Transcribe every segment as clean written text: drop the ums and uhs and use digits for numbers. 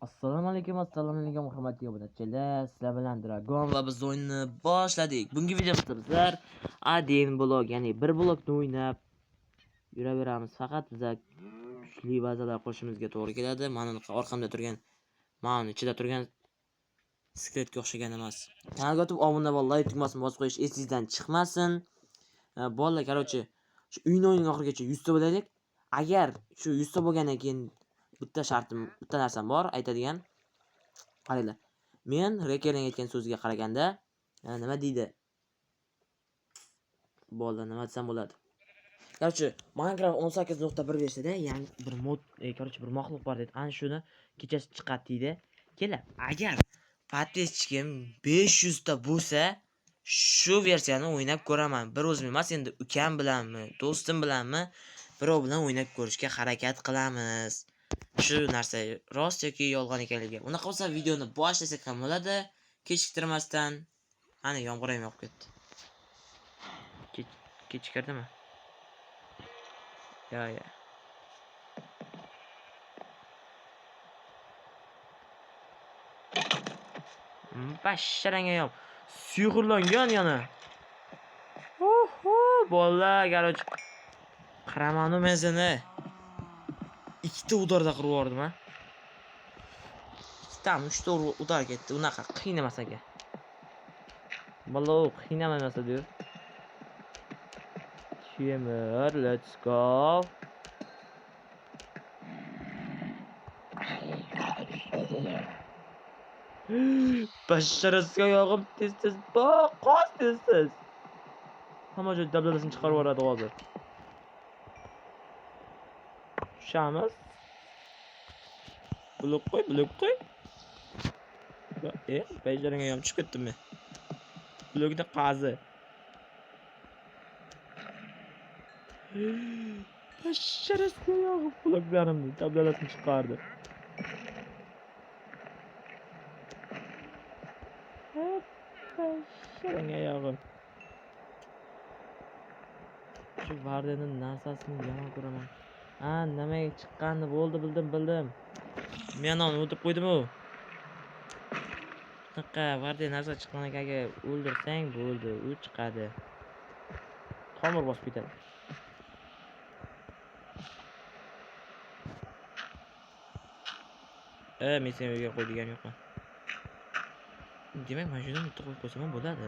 Assalomu alaykum, assalomu alaykum hurmatli obunachilar. Sizlar bilan Dragon va biz o'yinni boshladik. Bugungi videomizda bizlar Adin blok, ya'ni bir blokni o'ynab yuraveramiz. Faqat biza kuchli bazalar qurishimizga to'g'ri keladi. Mana orqamda turgan, mana ichida turgan skeletga o'xshagan emas. Kanalga o'tib obuna va like tugmasini bosib qo'yish esingizdan chiqmasin. Bolalar, короче, shu uyni o'yining oxirigacha 100 ta bo'laylik. Agar shu 100 ta bo'lgandan keyin bitta shartim, bitta narsam bor aytadigan. Qaranglar. Men Rekerning aytgan so'ziga qaraganda, nima deydi? Bolalar, nima desam bo'ladi? Короче, Minecraft 18.1 versiyada yangi bir mod, короче, bir maxluq bor dedi. Ana shuni kechasi chiqadi deydi. Kelar, agar подписчигim 500 ta bo'lsa, shu versiyani o'ynab ko'raman. Bir o'zim emas, endi ukam bilanmi, do'stim bilanmi, birov bilan o'ynab ko'rishga harakat qilamiz. Shu narsa rost yoki yolg'on ekanligi. Unaqa bo'lsa videoni boshlasak ham bo'ladi, kechiktirmasdan. Ana yomg'ir ham yog'ib ketdi. Kechikirdimi? Ya ya. Basharangga yop. Sehrlangan yana. Oho, bolalar, короче. Qaramanu men seni. Ikkita udarda qirib yubordim, ha. Ikkitami, uchta udar ketdi. Unaqa qiynamas aka. Bolalar, u qiynamas diyor. Temir, let's go. Basharasiga yog'ib tez-tez qoch tez-tez. Hamma joy dabdabasini chiqarib yuboradi hozir. Tushamiz. Blok qo'y, blok qo'y. Basharangga ham tushib ketdim men. Blokni qazi. Basharasiga yog'ib bloklarimni dabdabasini chiqardi. Basharangga yog'ib. Shu Vardenning narsasini yomon ko'raman. Ha, nimaga chiqqanini bo'ldi, bildim, bildim. Men uni o'tirib qo'ydim-u. Shunaqa Varden narsa chiqqan akaga o'ldirsang bo'ldi, u chiqadi. Tomir bosib ketadi. Men seni uyga qo'y deganim yo'qman. Demak, mana shuni bitta qo'yib qo'ysam ham bo'ladi.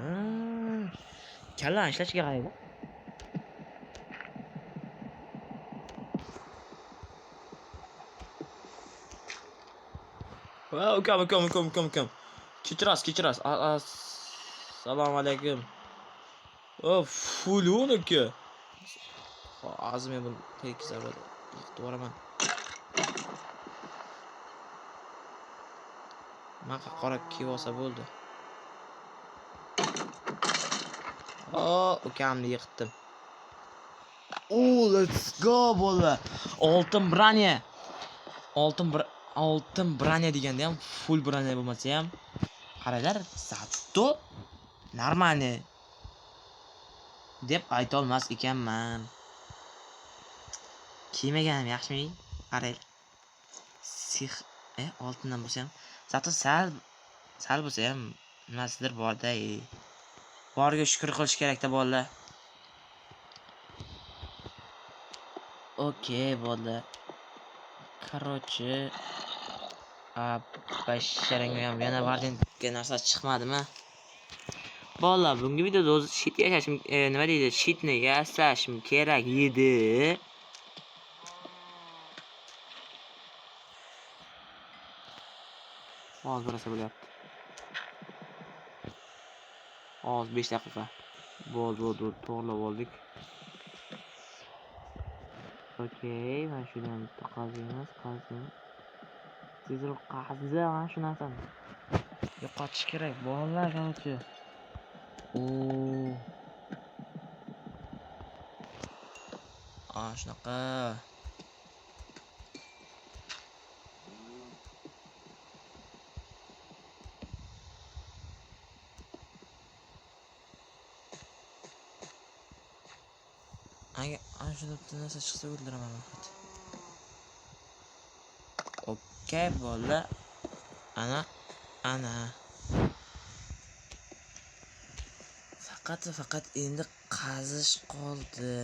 Kallani ishlashiga qaranglar. Va ukam, ukam, ukam, ukam, ukam. Kechirasiz, kechirasiz. Assalomu alaykum. O, full uniki. Hozir men buni tekis zarbada yiqitib yuboraman. Maqa qora kiyib olsa bo'ldi. O, ukamni yiqitdim. O, let's go bo'ldi. Oltin branya. Oltin branya deganda ham full branya bo'lmasa ham qaranglar, zato normalniy deb ayta olmas ekanman. Kiymaganim yaxshimi? Qaranglar. Six, oltindan bo'lsa ham zato sal sal bo'lsa ham nimasidir borda. Boriga shukr qilish kerakda bolalar. Okey, bolalar. Короче, basharangga ham yana Vardenga narsa chiqmadimi? Bolalar, bugungi videoda o'zi shit yashashim, nima deydi, shitni yasashim kerak edi. Hozir bir narsa bo'lyapti. Hozir 5 daqiqa. Bo'ldi, bo'ldi, bo'ldi, to'g'rilab oldik. Okey, mana shuni ham bitta qaziymiz, qaziymiz. Tezroq qazi, mana shu narsani yo'qotish kerak, bolalar, короче. O. Shunaqa. Agar ana shunda bitta narsa chiqsa o'ldiraman faqat. Okey, bolalar. Ana, ana. Faqat va faqat endi qazish qoldi.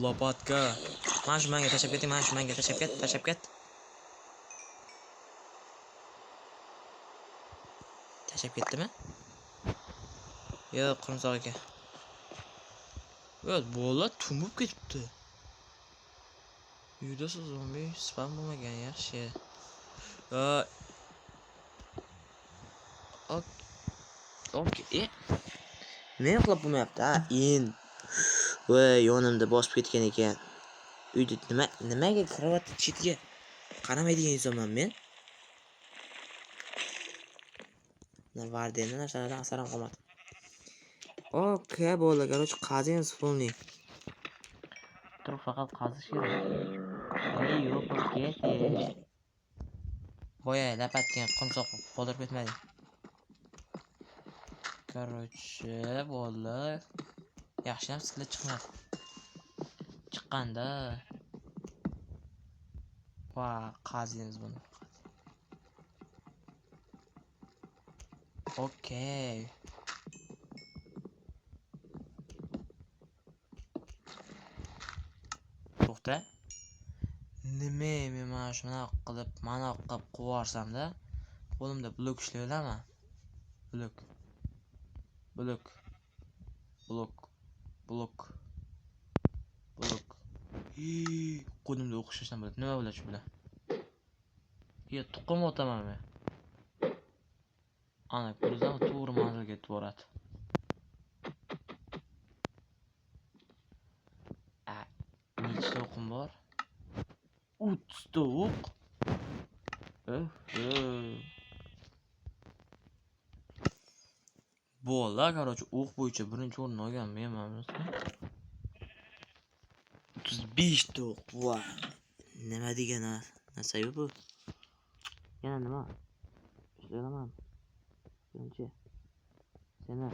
Lopatka. Mana shu menga tashlab keting, mana shu menga tashlab ket, tashlab ket. Tashlab ketdimi? Yo'q, qurumsoq aka. Yo'q, bola tumib ketibdi. Uyda zombi spam bo'lmagan, yaxshi. Okey. Men uxlab bo'lmayapti, ha, endi. Voy, yonimda bosib ketgan ekan. Uyda nimaga kravat chetiga qaramaydigan insonman men? Vardenni narsalardan asarim qolmadi. Okey, bo'ldi. Короче, qaziymiz polni. Tur faqat qazish kerak. Ey, yo'q, ket. Boya lapatgan qumsoq qoldirib ketmadi. Короче, bo'ldi. Yaxshi ham skelet chiqmadi. Chiqqanda va qaziymiz buni. Okey. To'xta. Nima men mana shunaqa qilib, mana qilib qo'yarsamda, qo'limda blok ishlayverami? Blok. Blok. Blok. Blok. Blok. Qo'limda o'xshashdan bo'ladi. Nima bo'ladi shu bilan? Yo, tuqum otaman men. Ana, ko'rsangiz to'g'ri manzilga yetib boradi. Nechta o'qim bor? 30 ta o'q. Bo'ldi, короче, o'q bo'yicha birinchi o'rinni olgan menman. 35 ta o'q. Va nima degan narsa-yu bu? Yana nima? Ishlaman. Birinchi. Seni.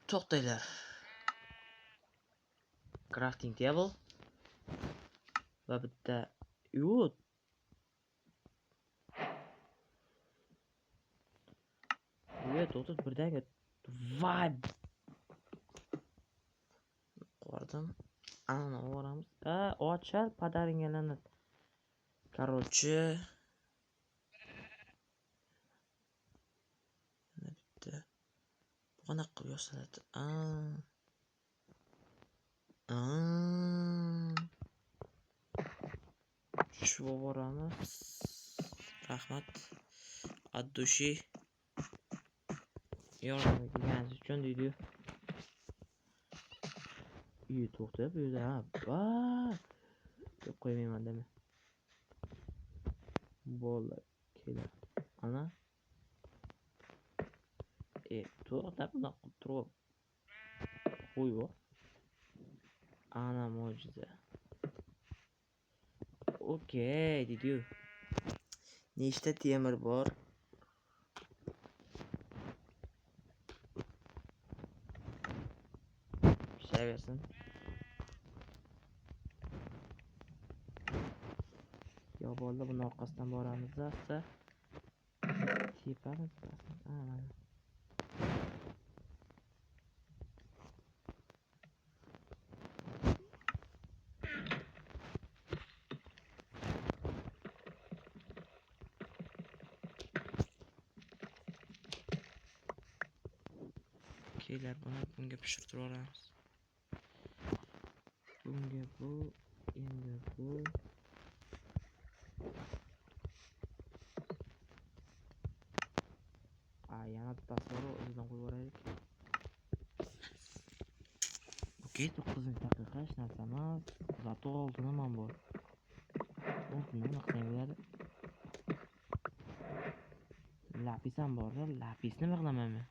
To'xtanglar. Crafting table va bitta yo'q. Yo'q, to'xtat, birdaniga vay. Qo'rdim. Ana o'ramiz. A, ochar padaringga la'nat. Короче, bitta. Bu qanaqa qilib yosiladi? A. Tushib boramiz. Rahmat. От души. Yordam etganingiz uchun deydi. Uy to'xtab, bu yerda ha, va deb qo'ymayman dema. Bo'ldi, keladi. Ana. To'xtab, bundoq qilib turib qo'yib. Ana mo'jiza. Okey, deydi-yu. Nechta temir bor? Pishaversin. Yo, bo'ldi, buni orqasidan boramiz asta. Tepamiz, mana. Kelar, buni bunga pishirib olamiz. Bunga bu, endi bu. Yana bittasi bor, o'zidan qo'yib yuboraylik. Okey, 9 daqiqa hech narsa emas. Zato oltinim ham bor. Oltinni nima qilsang bo'ladi? Lapis ham bor, lapisni nima qilaman men?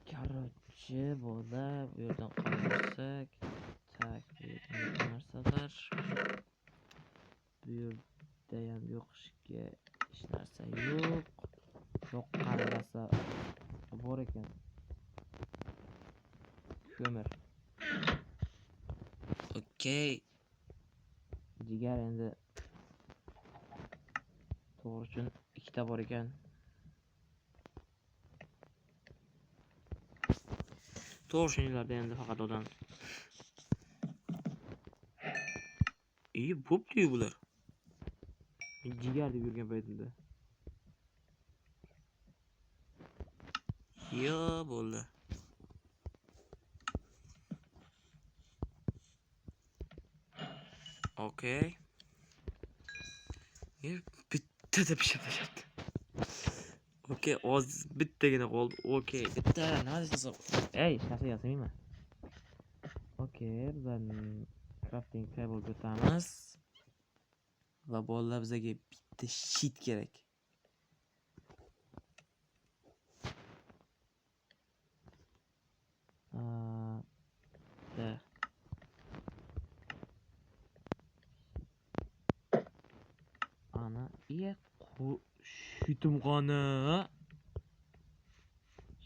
Короче, bo'ldi. Bu yerdan qolsak, tak, bu yerda narsalar. Bu yerda ham yo'qishga hech narsa yo'q. Yoqqan rosa Bor ekan. Ko'mir. Okey. Jigar endi to'g'ri uchun ikkita bor ekan. To'g'ri shunlarda endi faqat odam. Bo'pti-yu bular. Jigar deb yurgan paytimda. Yo, bo'ldi. Okey. Bittada pishib tashlabdi. Okey, oz bittagina qoldi. Okey, bitta nima deysiz? Ey, hech narsa yasamayman. Okey, bizlar crafting table o'tamiz. Va bolalar bizga bitta sheet kerak. Da. Ana, sheetim qani?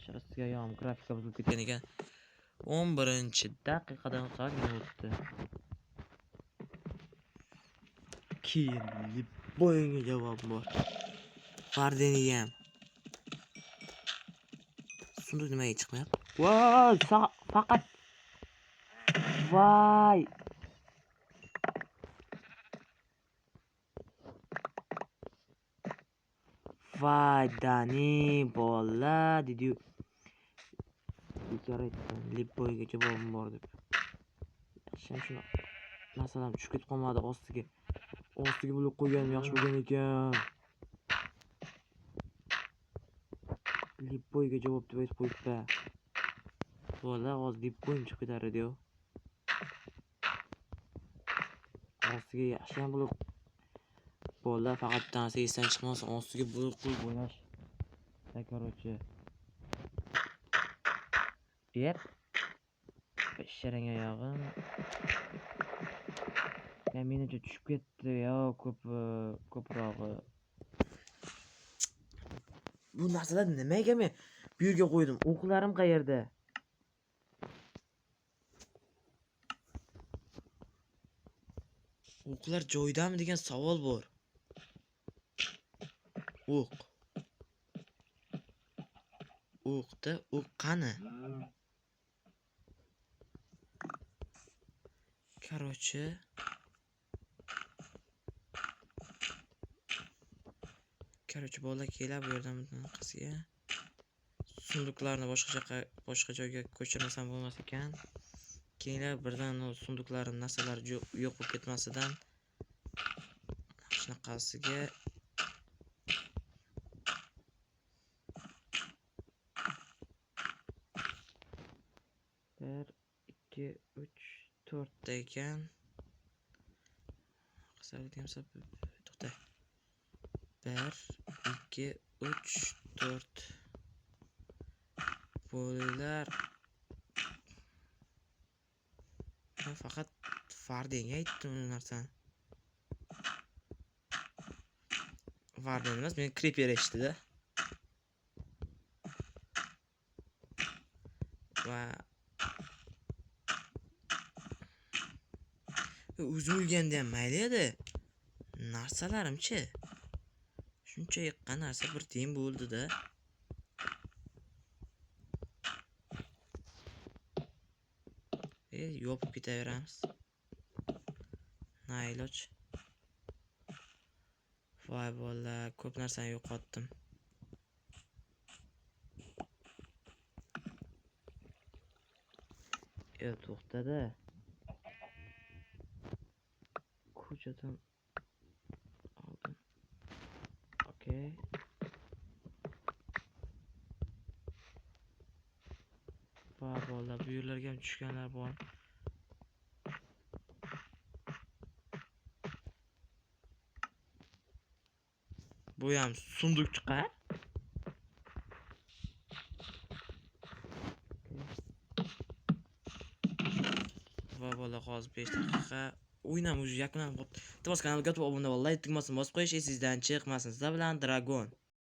Sharasiga ham grafika buzilib ketgan ekan. 11-daqiqadan salgina o'tdi. Keyin bo'yinga javob bor. Fardeniga ham. Sunduq nimaga chiqmayapti? Voy, faqat voy. Voy dani bola dedi-yu. Bekor aytdim, Lipboyga javobim bor deb. Yaxshi shuni masalan tushib ketib qolmadi ostiga. Ostiga blok qo'yganim yaxshi bo'lgan ekan. Lipboyga javob deb aytib qo'yibdi. Bola hozir Lipboyim chiqib ketar edi-yu. Ostiga yaxshi ham blok. Bola faqat bitta narsa esdan chiqmasin, ostiga blok qo'yib o'ynash. Короче. Yep. Pishiring oyog'im. Ya menimcha tushib ketdi yo ko'prog'i. Bu narsalar nimaga men bu yerga qo'ydim? O'qlarim qayerda? O'qlar joyidami degan savol bor. O'q. O'qda o'q qani? Короче. Короче, bola kelib bu yerdan bunaqasiga sunduqlarni boshqa joyga ko'chirmasam bo'lmas ekan. Keyinlar birdan u sunduqlarim narsalar yo'q bo'lib ketmasidan shunaqasiga bir, 2, 3, 4 ta ekan. To'xta. 1, 2, 3, 4. Bolalar. Men faqat Fardenga aytdim u narsani. Farden emas, men Creeper eshitdi-da. Va o'zi o'lganda ham mayli edi. Narsalarimchi? Shuncha yiqqan narsa bir tiyin bo'ldi-da. Yopib ketaveramiz. Na iloj. Voy bola, ko'p narsani yo'qotdim. To'xtada. Ko'chadan oldin. Okey. Va bola, bu yerlarga ham tushganlar bor. Bu ham sunduq chiqar. Va bola, hozir 5 daqiqa o'yin ham уже yakunlanib qoldi. Iltimos kanalga obuna bo'lib, like tugmasini bosib qo'yish esingizdan chiqmasin. Sizlar bilan Dragon.